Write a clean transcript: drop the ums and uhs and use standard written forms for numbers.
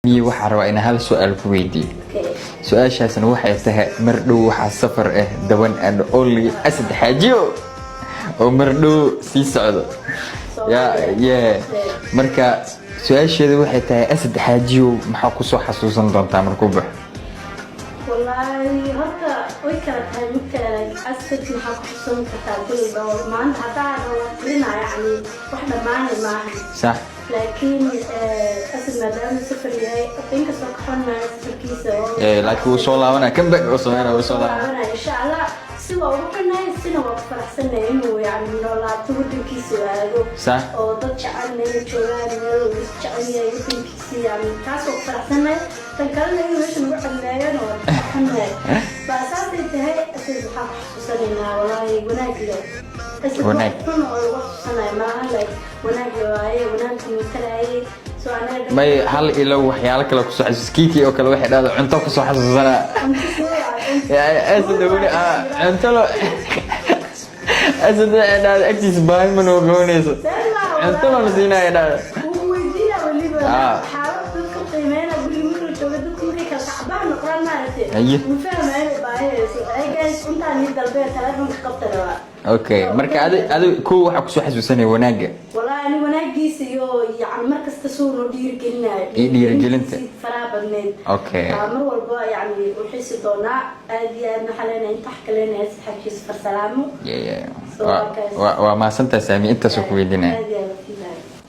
Miye, waxaa rabaa inaan hal su-aal ku weydiiyo. Okay. Su-aashaasna waxay tahay, mar dhow waxaa safar ah the one and only Asad Xaajiyo oo mar dhow sii socdo ya ye. Marka su-aasheedu waxay tahay, Asad Xaajiyo maxaa kusoo xasuusan doontaa markuu baxo? Wallaahi, horta way kala tahay. Midka Asad maxaa ku xusuusan kartaa kulli dhowr maanta haddaa waa tirinaa, yacni wax dhammaanay maahan. Laakiin Asad maadaama safar yahay, inkastoo ka xunnahay safarkiisa oo Laakiin wuu soo laabanaya, comeback uu sameynaya, wuu soo laabanaya. Laabanaya insha Allah. Si waa ugu xunnahay, sina waa ku faraxsannahay inuu yani noolaato, wadankiisa uu aado oo dad jecelna inay joogaan, meel uu is jecel yahay, wadankiisa. Yani taas waa ku faraxsannahay. Tan kalena inuu meesha nagu celimeeyana waa ku xunnahay. Baa saasay tahay, Asad waxaa ku xasuusanaynaa walaahi wanaag leh. Asad Wanaag. wax xun oo lagu xasuusanayo maaha, like wanaag waaye, wanaagku matalaayay. So anaga May, hal ilo waxyaalo kale kusoo xasuus. Kiki oo kale waxay dhahda cunto kusoo xasuusanaa. Cunto sidee waaye? Ya, Asad weli cunto lo Asad waxay dhahda agtiisa baahi ma noo goonayso, cunto lana siinaya dhahda. Wuu weydiina weliba xaalad dadka qiimeynaa guriga markuu joogo, dadku markay kala kacbaan noqdaan, maaragtay, wuu fahmaya inay baahi hayso. Ay guys, intaan ii dalbee telefonka qabta rabaa. Okay, marka adi kow waxaa kusoo xasuusanaya wanaagga. Wallaahi ani wanaagiisa iyo yani mar kasta suu noo dhiirigelinayo. Iyo dhiirigelinta. Faraha badneyd. Mar walba yani u xiisi doonaa aad iyo aad. Waxaa leenahay inta wax kaleenahay saxaabkiisa farsalaamo. Yeah. So, Waa waa kaas. Waa mahadsantahay Saami, intaasoo ku weydiinaya. Aad iyo aad.